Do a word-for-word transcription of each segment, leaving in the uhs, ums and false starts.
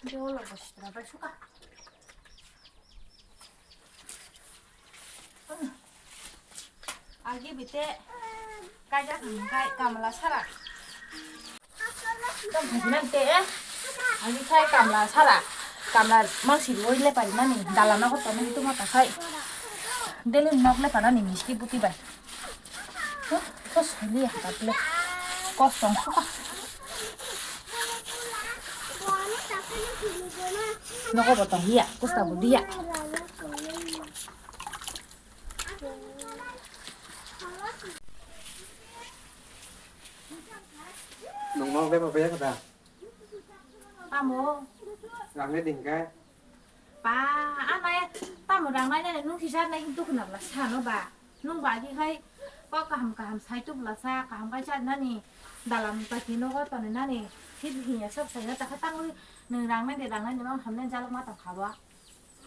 Jola bositra bai suka. Agi bite kaijak hwnkhai kamla sara. Tong khajinan te, eh? Agi khai kamla sara. Kamla mangsi roi le pari nani. Dala nogo tong nani tuma ta khai. Deli nok le panani misti buti bai. Huh? Kos holi ya katle. Kos tong suka. Nogo bo tong hiya. Kusta bo diya. Nung nok le ba baya kada? Tamo. Rang le ding kai. Pa, anai tamo rang nai nai nung kisa nai hintu khna bla sano ba. Nung ba agi khai kok kaham kaham sai tu bla sa kaham kai cha nani dalam pati nogo toni nani. Hit hiya sab sai na ta kha tangwi nung rang nai de rang nai de mang hamne jalak ma tang kha ba.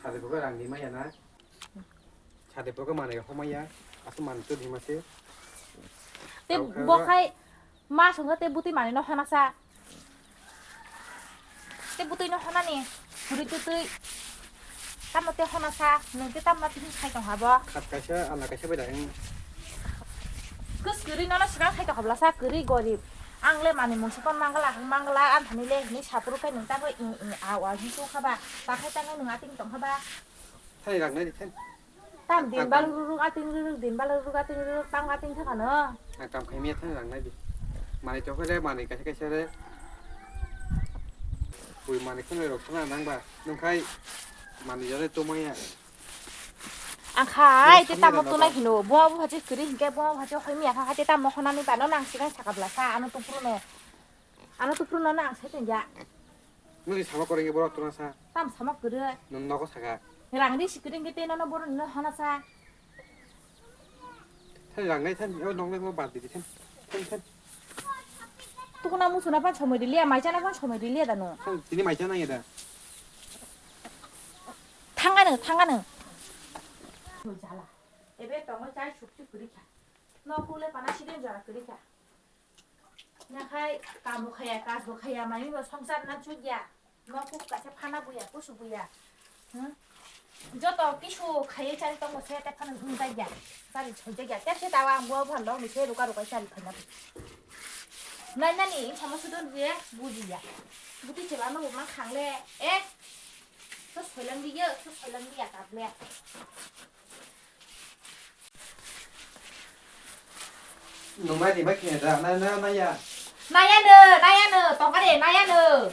Sade pura rang di ma ya na. Sade pura manai homaya. Aku mantu di ma se. Te bo khai ma songo te buti mani no hana sa. Te butui no hana ni. Huri tu tui. Tamo te hana sa. Nung te tamo te sai tong habo. Khat kaisa, ana kaisa bai da. Kus kuri no no sra sai tong habla sa kuri gorib. Ang le mani mungsi kon mangala, mangala an hani le ni sapuru kai nung ta ko i i a wa hi tu khaba. Ta khai ta ngai nung ating tong khaba. Thani rang nai di thani. Tam din bal ruruk ating ruruk din bal ruruk ating ruruk tang ating thaka no. Ang kam khai miya thani rang nai di. Mani chokhe re mani kaisa kaisa re. Bui mani khunai rok thana nang ba. Nung khai mani jare to maya. Ang khai te tamo to nai hino. Bo bo hachi kri hinke bo hachi hoi miya kha te tamo khona ni ba no nang sigang saka bla sa ano to pruno. Ano to pruno nang sai tong ya. Nung di sama koreng borok tuna sa. Tam sama kri. Nung nogo saka. Rang di sikring ke te no no boro no hana sa. Thani rang nai thani, o nong nai mo bad di thani. Thani thani. Tukuna musu na pan somoi diliya, mai chana pan somoi diliya da no. Thani tini mai chana ya da. Thangano, thangano. Jala. Ebe tongo chai sukti kuri kha. No kule pana siden jara kuri kha. Nakhai kamo khaya, kasbo khaya, mani bo songsar na chukya. Nokuk kaisa phana buya, kusu buya. Hmm? Joto kisu khaiwi chari tongo se, te phano wngjakya. Chari soijakya. Tepse tawa ang bo phan lok ni se ruka ruka chari phaina. Nai nani, samo sudon je, bujiya. Buti chela no bo ma khangle. Eh? So soilang diya, so soilang diya, kable. Nung nai di bai khe da, nai, nai, nai ya. Nai ya no, nai ya no, tong ka de, nai ya no.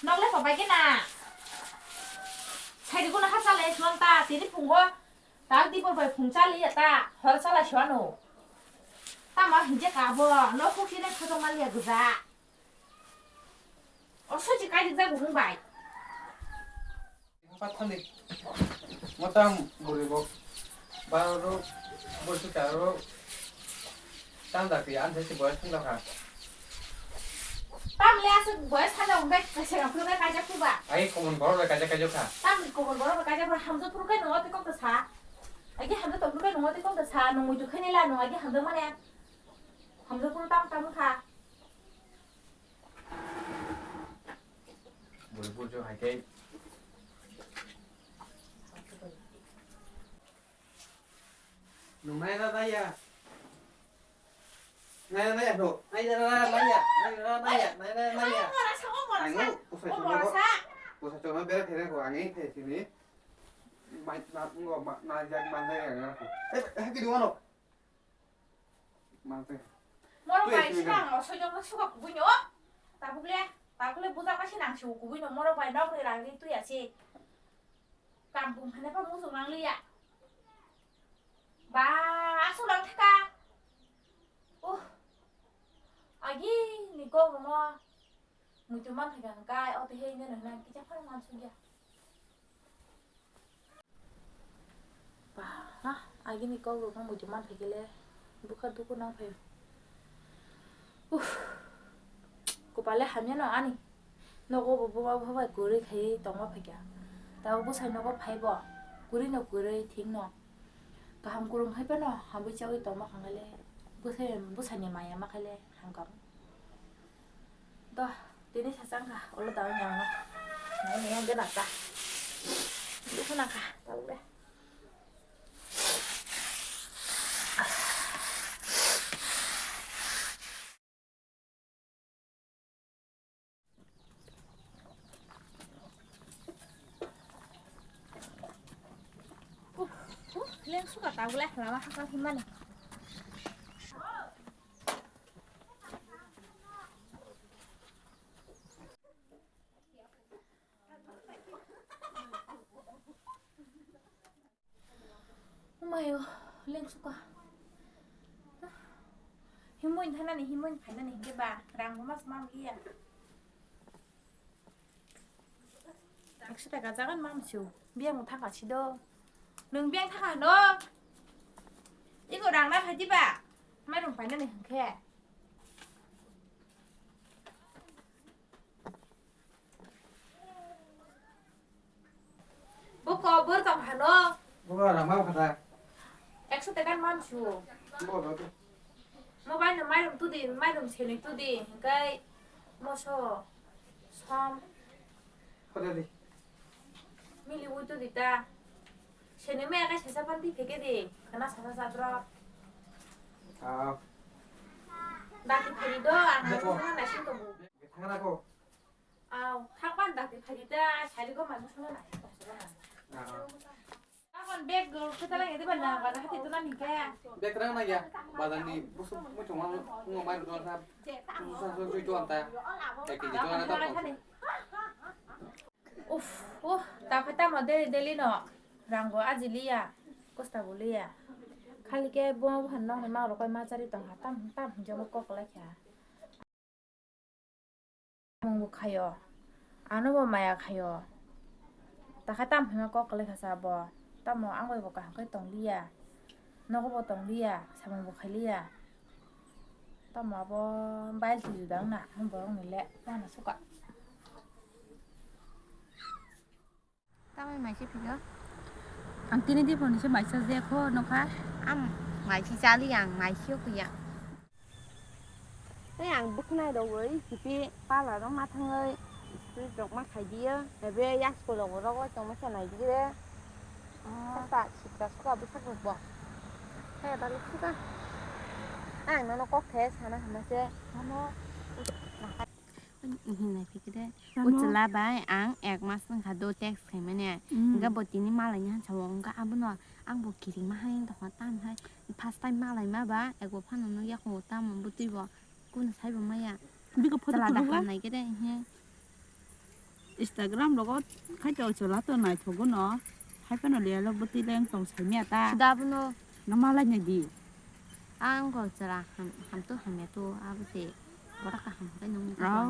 Nok le tong bai khe na. Sai di ko na ha sa le suan ta, tini phungo. Ta di bor bai phung cha li ya ta, hor cha la suan no. Ta ma hinje ka bo, no khu khe ne kha tong ma li ya guja. O so ji kai di ja gu hung bai. Pathani. Motam buri bo. Baro bo si karo. Tanda pi an si boy tanda kha. Tam le asuk boy tanda ungkai kaisa kaphuru kai kaja kuba. Ai komon boro bai kaja kaja kha. Tam komon boro bai kaja boro hamjo phuru kai nungo tikok ta sa. Agi hamjo to phuru kai nungo tikok ta sa. Nung muitu khani la nung agi hamjo mane. Hamjo phuru tam tam kha. Bui bui jo hai khe. Nung nai ra nai ya. Nai ra nai ya bro. Nai ra ra nai ya. Nai ra ra nai ya. Nai ra ra nai ya. Ang no, pusa chuma ko. Pusa chuma bera phere ko ang ei phe sini. Mai na ngo ma na jak man na ya ko. Eh, happy duwa no. Mate. Morok bai sinang o soijak no suka kubui no. Tabuk le, tabuk le bujak ma sinang si kubui no. Morok bai nok ni rang ri tui asi. Kampung hane pa musu nang liya. Ba, asu lang thaka. Uh. Agi ni kok no. Muitu man thaka kai o te hei ne na kisa phar man su ya. Ba, ha, agini kok rok no muitu man phaikhe le bwkha duku nang phai. Uff, kopal le hamya no ani. Nogo bo buma bupha bai kwrwi khaiwi tongma phaikha. Tabuk bwsai nogo phai bo, kwrwi no kwrwi thik no. Kaham kwrwng hai phano hamwi chawi tongma khanai le bwsai, bwsai ni maya ma khai le hamkha. Doh, Tini sasang kha, ulo dawi nyangno. Nai ni yang gana ta. Dukhu nang kha, tabuk le. Uh, uh, leng suka tabuk le, lama hakal himani. Umayo, leng suka. Himoi thanani, himoi phainani hingke ba, rang bo mas mam liya. Ekso taka jagan mam su, biyang thaka si do. Nung biyang thaka no? Iko rang na phaidi ba, mairung phainani hingke. Buko bor tong hano. Buko rang ma khata. Ekso taka man su. Buko do. Mo bai no mairum tudi, mairum seni tudi, hingkai moso som. Khata di. Mili ui tudi ta. Seni me akai sesa panti pheke di. Kana sasa sadro. Ah. Daki phari do, ang mo na sing to bu. Thangna ko. Aw, thakpan dakti phaidi ta, sari go manu solo na, solo na. Ah. Akon bag go, khe tala ngede ba na, ba na hati tala ni kaya. Bag rang na ya, bazar ni busu muchung ma, ngo mai do na. Busu sa so jui tuan ta. Ek kg tuan ta. Uff, uh, ta khe tamo daily, daily no. Rang go aji liya, kosta bo liya. Khali khe bo han no ma rokoi ma chari tong ha, tam, tam, jomo kok lai kha. Samung bo khaio, ano bo maya khaio. Takha tamo hwnma kok kwlai kha sa bo, tamo ang bai bo kaham khe tong liya, nogo bo tong liya, samung bo khai liya. Tamo abo bail si juda wngna, ang borok ni le wngna suka. Tamoni mai se phikha. Ang tini diphor ni se mai cha je kho nokha. Am mai si chali ang mai si o kuya. Tei ang bwkhnai rogwi kipi pala rok ma thangwi spray rok ma khai diyo. Ebe yak school rok rogo tongma se nai diye. Oh. Sata sitra suka bwsak rok bo. He ba lukhuka. Ang nono kok the sana hama se. Amo. Hinai phikhe de. Tamo? O chwla bai ang ek mas wngkha do text khaimani. Mm. Hingke bo tini malaini hansa o wngkha abono ang bo kiring ma hai wngtongkha tam hai. First time malaima ba ego phano nukya kho tamo bwtwi bo kunu saibo maya. Biko photo chwla da phuru ba? Hamnai khe de he. Instagram rogo khaito chwla to naithogo no. Hai phano liya lo bwtwi leng tong saimya ta. Sida abono. No malaina di. Ang kok chwla ham, ham to hamya to, abo se borok kaham khe nung. Aw.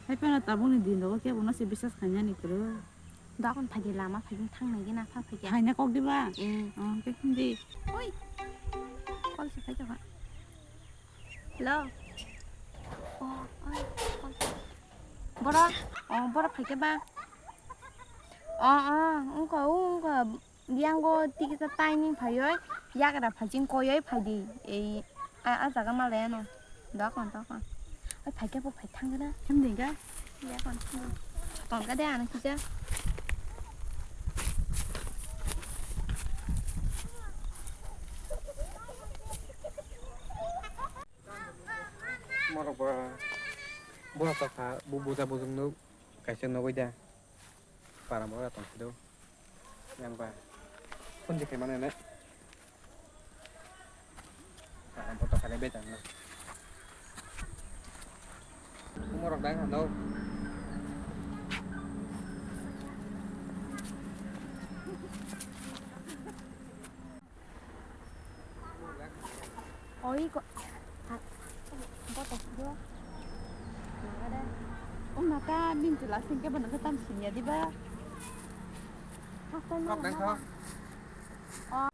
Hai phano tabukni din rogo kebo no se biswas khainani kwrwi. Dakon phaidi lama phaidi thangnai gina pha phaidi. Haina kok diba? Mm. Oh, khe hindi. Oi. Kol se phaidi kha. Hello. Oh, oi, kol. Borok, oh, borok phaikhe ba. Oh, oh, wngkha, wngkha. Yang go tikisa taining phaioi, yagra phaiching koioi phaidi. Ei, a, a jaga malai ano. Dokon, dokon. Oi, phaikhe bo phai thangkhe na. Himdi ga? Yakon. Tongka de ano kisa. Morok ba, bo tokha, bo buja bujung nuk, kaisa nugui da. Para mo ra tong sido. Yang ba. Phone je khaimani ne. Para mo to khale be jang na. Morok dang hando. Oi ko. Ha. Bo to do. Naga de. O mata min chula sing ke bono tam sinya diba. Nok dang kha. Oh.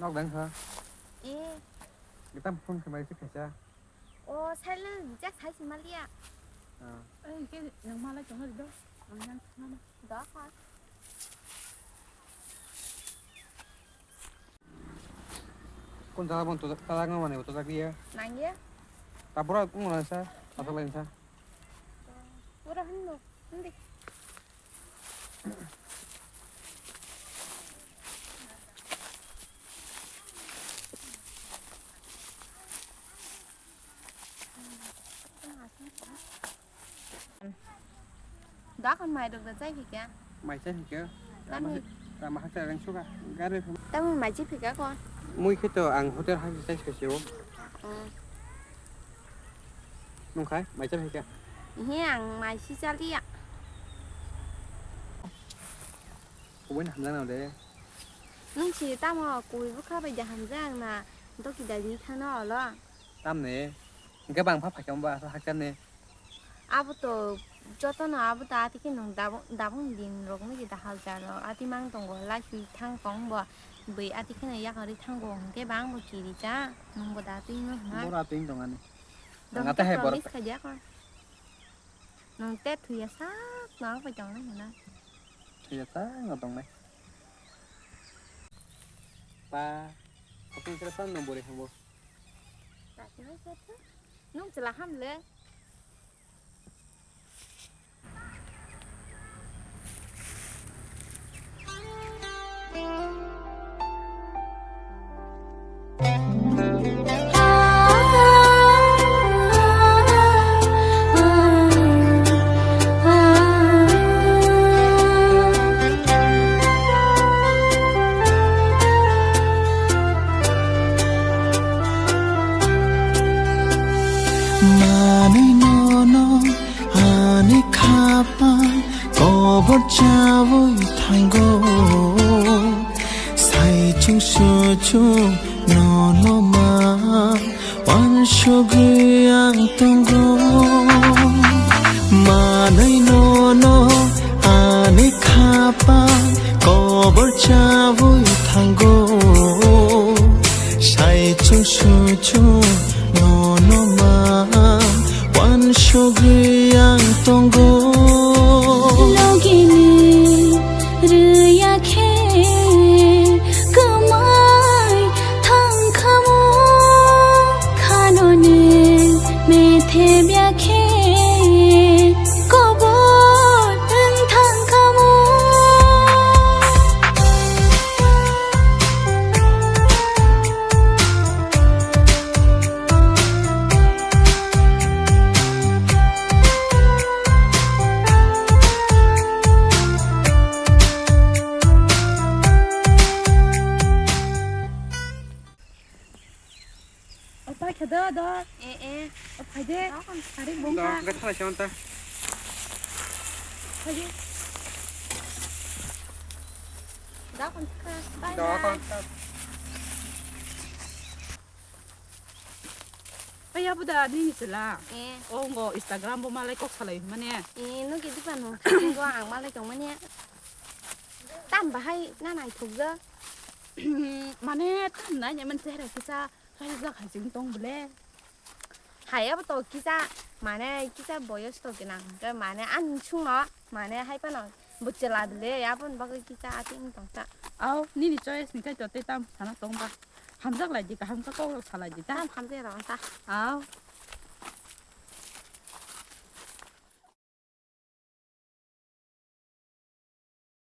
Nok dang kha. Eh. Kita phone khamai se khaisa. O silent jak sai si malia. Ah. Ei ke nang malai tong do. Ang yang thana. Da kha. Kun jaga bon to jaga ngam mane to jaga ya. Nang ya. Abra kung lang sa, asal lang sa. Ora hino, hindi. Dakon mai rok da chai phika. Mai chai phika. Tamni. Tama haksa rang suka. Gari. Tamni mai chai phika ko. Mui khe to ang hotel haksa chai phika o. Mm. Nung khai mai chai phika. He ang mai si chaliya. Kubui na hamjak nang de. Nung si tamo kubui bwkha bai da hamjak na. Doki da di thano olo. Tamni. Hingke bang pha phakya ba haksa ni. Abo to jotono abo ta atike nwng dabung, dabung din rok nw jeta hal jalo ati mang tongo lai sui thang tong bo bui atike no yakarwi thango hwnkhe bang bo kiri cha nwng bo da twi nw hwnna. Bora twi tong ani. Dong Ang ata te hai borok promise khaja ko. Nwng te thuya sak no abo tong nw hwnna. Thuya sak no tong nai. Pa, apa yang kira nang bore hambo. Nwng chwla ham le. Manwi nono ani khapang kobor chawi thango. Sai chung su chung nono ma wansugwi ang tongo. Manwi nono ani khapang kobor chawi thango. Sai chung su chung nono ma wansugwi ang tongo. Logini rwya khe kwmai thangkhamo khanoni methe byakhe kobor wng thangkhamo. O, ta khe do, do. E, e. O, phai de. Ari bung Do, kha. Ga thala chon ta. Phai de. Da kon kha. Bye, Do bye. Kon ta. Aya buda nini chwla. Eh. O ngo Instagram bo malai kok salai mane. Eh, no ke dipa no. Ngo ang malai tong mane. Tam bahai na nai thok ja. Mane tam nai ne man chehra kisa kaya ja khai sing tong bole. Hai abo to kisa mane kisa boyos to gwnang. Ke mane an sung no mane hai pano bo chwla bole abon bagwi kisa ating tong ta. Au nini choice ni kai to te tam sana tong ba. Hamjak lai di, kaham khe kok rok salai di ta. Tam hamjak rok ta. Au.